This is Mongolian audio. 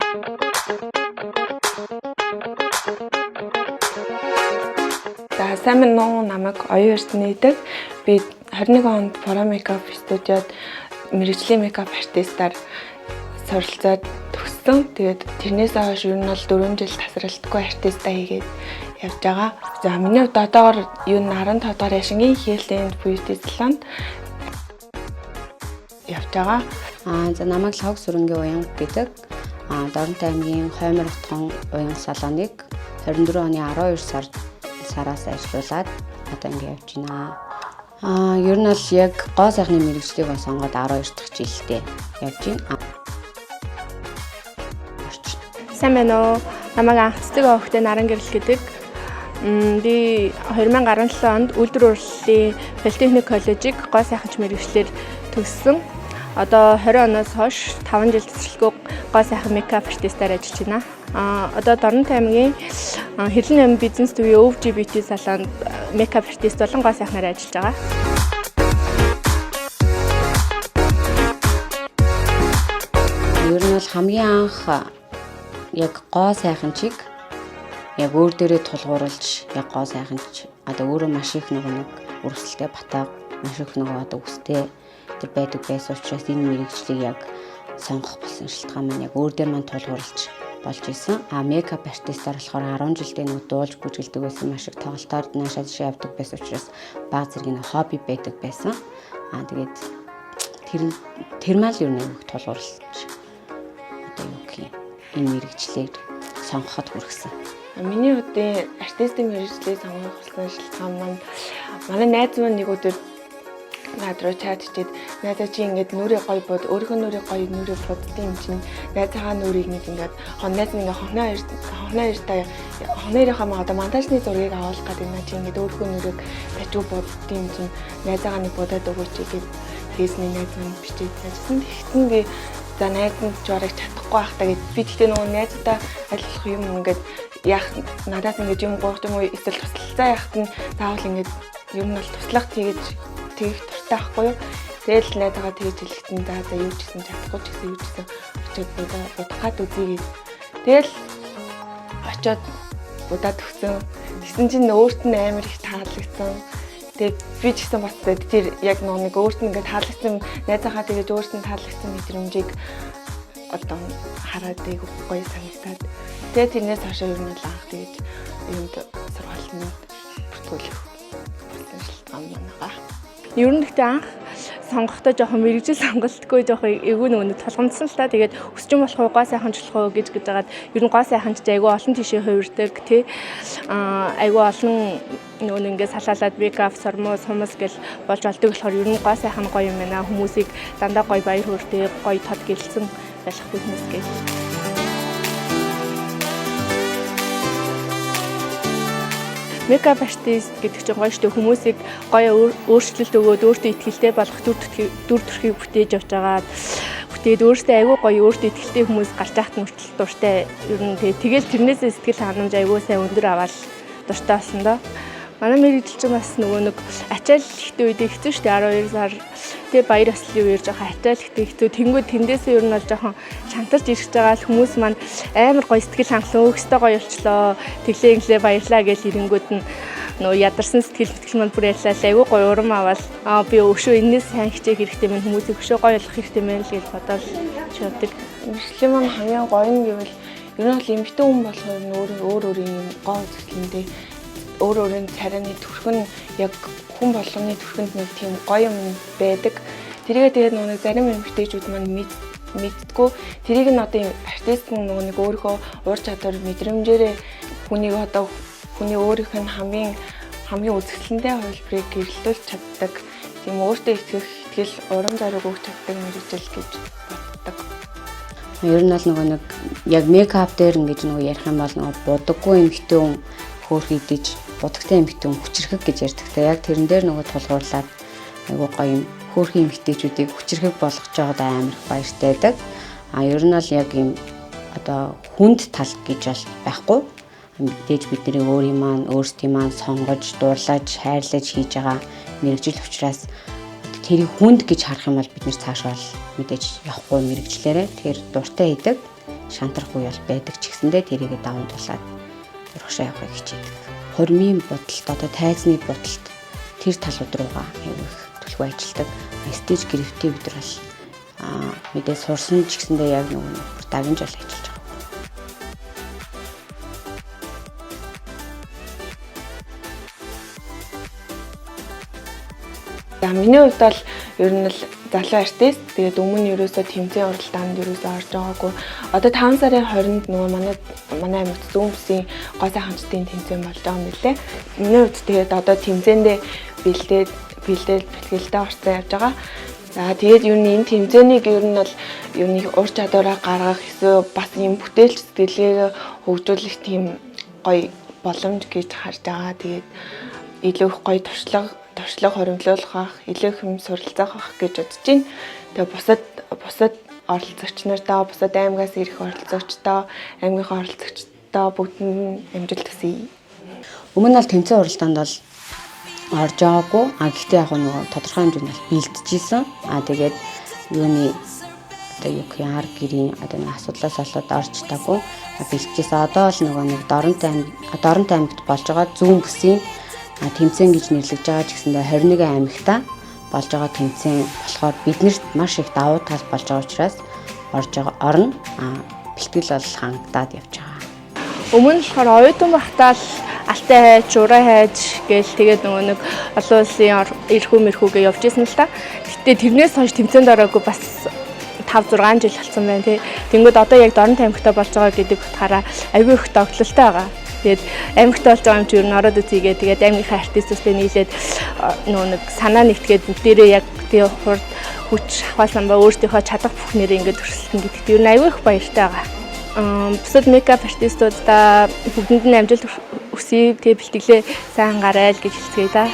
За, сайн байна уу? Намайг Оюун Эрдэнэ гэдэг. Би 21 онд Pro Makeup студиод мэргэжлийн makeup artist-аар суралцаад төгссөн. Тэгээд тэрнээс хойш ер нь бол 4 жил тасралтгүй артистаа хийгээд явж байгаа. За, миний хувьд одоогор ер нь 15 дугаар яшингийн Health Beauty салонд явж байгаа. За, намайг Лхагва Сүрэнгийн Уянга гэдэг. Дорнот аймгийн Хоймор хотхон Уянга салоныг 24 оны 12 сараас ажиллуулад одоо ингэ явж байна. Ер нь бол яг гоо сайхны мэргэжлийг бас сонгоод 12 дахь жилдээ явж байна. Сайн байна уу? Намайг анх цэцэг овогтой Наран Гэрэл гэдэг. Би 2017 онд Үйлдвэр урлагийн Политехник коллежийг гоо сайханч мэргэжлээр төгссөн. Одоо 20 оноос хойш 5 жил тасралтгүй гоо сайхан makeup artist-аар ажиллаж байна. Одоо Дорнот аймгийн Хэрлэн 8 бизнес төвийн OG Beauty салонд makeup artist болон гоо сайхнаар ажиллаж байгаа. Ер нь бол хамгийн анх яг гоо сайханчийг яг өөр дээрээ тулгуурлаж, яг гоо сайханч одоо өөрөө маш их нөгөө нэг өрсөлдөй батаа, маш их нөгөө одоо үстэй тэр байдаг байсан учраас энэ мэргэжлийг яг сонгох болсон шалтгаан маань яг өөр дээр маань тулгуурлаж болж исэн. Makeup artist-аар болохоор 10 жилдээ нөгөө дуулж бүжгэлдэг байсан, маш их тоглолтоор наашаа тийшээ явдаг байсан учраас баг зэрэг нэг хобби байдаг байсан. Тэгээд тэр мал ер нь их тулгуурлаж одоо юу гэх юм, энэ мэргэжлийг сонгоход хүргэсэн. Миний хувьд артистын мэргэжлийг сонгох болсон шалтгаан маань манай найз маань нэг өдөр над руу чат хичээд, найзаа чи ингээд нүрээ гоё бод, өөрийнхөө нүрээ гоё нүрээ буддсан юм чинь найзынхаа нүрийг нэг ингээд хон найз нь ингээд хонхны хоёр хонхны хоёртай хонхны хоёрынхаа маа одоо монтажны зургийг авуулах гэдэг юм, чи ингээд өөрийнхөө нүрийг тажуу буддсан юм чинь найзаагаа нэг будаад өгөөч гээд тэгсний найз минь бичээд найзсан. Тэгсэн би за найз нь ч бараг чадахгүй байх та гэд би тэгтээ нөгөө найзуудаа аль болох юм ингээд яах надаас ингээд юм гоох юм уу эсвэл туслалцаа яахт нь заавал ингээд ер нь бол туслах тэгэж тэгэх дуртай байхгүй юу. Тэгэл найзаагаа тэгэж хэлэхдээ за юу ч гэсэн чадахгүй ч гэсэн юу ч гэсэн очиод будах гад үзье гэж. Тэгэл очиод будаад өгсөн. Тэгсэн чинь өөрт нь амар их таалагдсан. Тэгээд би ч гэсэн бас тэр яг нэг өөрт нь ингээд таалагдсан, найзаагаа тэгэж өөрт нь таалагдсан мэдрэмжийг одоо хараад айгу гоё санагдаад. Тэгээд тэрнээс хойш ер нь л анх тэгэж юунд сургаалтанд бүртгүүлэх болсон шалтгаан манайгаа. Ер нь гэхдээ анх сонгохдоо жоохон мэргэжил сонголтгүй жоохон эвгүй нөгөө нэг толгомдсон л та. Тэгээд өсчин болох уу, гоо сайхан болох уу гэж жагаад ер нь гоо сайхан ч айгүй олон тийшээ хувирдаг тий. Айгүй олон нөгөө нэг ингээд салаалаад makeup, сормоо, сумас гэл болж олдог болохоор ер нь гоо сайхан гоё юм байна. Хүмүүсийг дандаа гоё баяр хөөртэй, гоё тод гэрэлсэн байх бизнес гэж. Makeup artist гэдэг чинь гоё шүү дээ. Хүмүүсийг гоё өөрчлөлт өгөөд өөртөө ихтэй болгох дүр төрхийг бүтээж явж байгаа. Бүтээд өөртөө айгүй гоё өөртөө ихтэй хүмүүс гарч яхад нь хүртэл дуртай. Ер нь тэгэл тэрнээсээ сэтгэл ханамж айгүй сайн өндөр аваад дуртай болсон доо. Манай мэргэжил чинь бас нөгөө нэг ачаал ихтэй үед хэцүү шүү дээ. 12 сар тэгээ баяр ёслолын үеэр жоохон ачаал ихтэй хэцүү. Тэнгүүд тэндээсээ ер нь бол жоохон шантарч ирж байгаа л хүмүүс маань амар гоё сэтгэл хангалуун өгстэй гоё болчлоо. Тэглээ инглээ баярлаа гэж ирэнгүүд нь нөгөө ядарсан сэтгэл мэтгэл маань бүр яллаа. Айгүй гоё урам аваад би өшөө энэс сайн хичээх хэрэгтэй мэн, хүмүүсийг өшөө гоё болгох хэрэгтэй мэн л гэж бодоод шийдэг. Мэргэжлийн маань хамгийн гоё нь гэвэл ер нь бол эмэгтэй хүн болохоор өөр өөрийн юм гоо үзэсгэлэнтэй өөр өөрийн царайны төрхөн яг хүн болгоны төрхөнд нэг тийм гоё юм байдаг. Тэрийгээ тэгээд нөгөө нэг зарим эмэгтэйчүүд маань мэддэггүй. Тэрийг нь одоо артист нь нөгөө нэг өөрийнхөө уур чадвар мэдрэмжээрээ хүнийг одоо хүний өөрийнх нь хамгийн хамгийн үзэсгэлэнтэй хувилбарыг гэрэлтүүлж чаддаг. Тийм өөртөө итгэх итгэл, урам зориг өгч чаддаг мэргэжил гэж боддог. Ер нь бол нөгөө нэг яг makeup дээр ингэж нөгөө ярих юм бол нөгөө будаггүй эмэгтэй хүн хөөх идэж, будагтай эмэгтэй хүн хүчрхэг гэж ярьдаг. Та яг тэрэн дээр нөгөө тулгуурлаад айгуу гоё юм хөөрхөн эмэгтэйчүүдийг хүчрхэг болгож байгаад амар их баяртай байдаг. Ер нь бол яг юм одоо хүнд тал гэж бол байхгүй. Мэдээж бидний өөрийн маань өөрсдийн маань сонгож, дурлаж, хайрлаж хийж байгаа мэргэжил учраас тэрийг хүнд гэж харах юм бол бид нэр цаашаа бол мэдээж явахгүй мэргэжлээрээ. Тэгэхээр дуртай хийдэг. Шантрах үе бол байдаг ч гэсэндээ тэрийгэ даван тулаад урагшаа явахыг хичээдэг. Хормын будалт, одоо тайзны будалт тэр талууд руугаа аягүй их түлхүү ажилладаг. Stage гэрвтэй бид нар бол мэдээ сурсан ч гэсэндээ яг нөгөө бүр давинж бол ажиллаж байгаа. За, миний хувьд бол ер нь л залуу артист. Тэгээд өмнө ерөөсөө тэмцээн уралдаанд ерөөсөө орж байгаагүй. Одоо 5 сарын 20-нд нөгөө манай аймагт зүүн бүсийн гоо сайханчдын тэмцээн болж байгаа юм билээ. Миний хувьд тэгээд одоо тэмцээндээ бэлдээд бэлдээд бэлтгэлдээ орсон явж байгаа. За, тэгээд ер нь энэ тэмцээнийг ер нь бол ер нь ур чадвараа гаргах эсвэл бас юм бүтээлч сэтгэлгээгээ хөгжүүлэх тийм гоё боломж гэж харж байгаа. Тэгээд илүү их гоё туршлага хоримтлуулах ах, илүү их юм суралцах ах гэж бодож байна. Тэгээ бусад оролцогч нартаа, бусад аймгаас ирэх оролцогчдоо, аймгийнхаа оролцогчдоо бүгдэнд нь амжилт хүсье. Өмнө нь бол тэмцээн уралдаанд бол орж байгаагүй. А гэхдээ яг нөгөө тодорхой хэмжээнд бол бэлтжижсэн. А тэгээд юуны одоо юу гэх юм, ар гэрийн одоо нэг асуудлаас болоод орж чадаагүй. Бэлтжижсэн. Одоо бол нөгөө нэг Доронт аймагт болж байгаа зүүн бүсийн тэмцээн гэж нэрлэж байгаа ч гэсэндээ 21 аймагта болж байгаа тэмцээн болохоор биднэрт маш их давуу тал болж байгаа учраас орж байгаа, орно. А бэлтгэл бол хангагдаад явж байгаа. Өмнө нь болохоор оюутан байхдаа л алтай хайж, ураа хайж гээл тэгээд нөгөө нэг олон улсын эрхүү мэрхүүгээ явж исэн л та. Гэтэ тэрнээс хойш тэмцээнд ороогүй бас 5 6 жил болсон байна тий. Тэнгүүд одоо яг Дорнот аймагта болж байгаа гэдэг утгаараа аягүй их догтлолтой байгаа. Тэгээд аймагт болж байгаа юм чи ер нь ороод үзье. Тэгээд аймгийнхаа артистуудтай нийлээд нөгөө нэг санаа нэгтгээд бүгдээрээ яг тий хурд хүч авахсан ба өөрсдийнхөө чадах бүхнээрээ ингээд өрсөлдөн гэдэгт ер нь аягүй их баяртай байгаа. Бусад makeup артистуудаа бүгдэнд нь амжилт хүсье. Тэгээ бэлтгэлээ сайн гарайл гэж хэлцгээе да.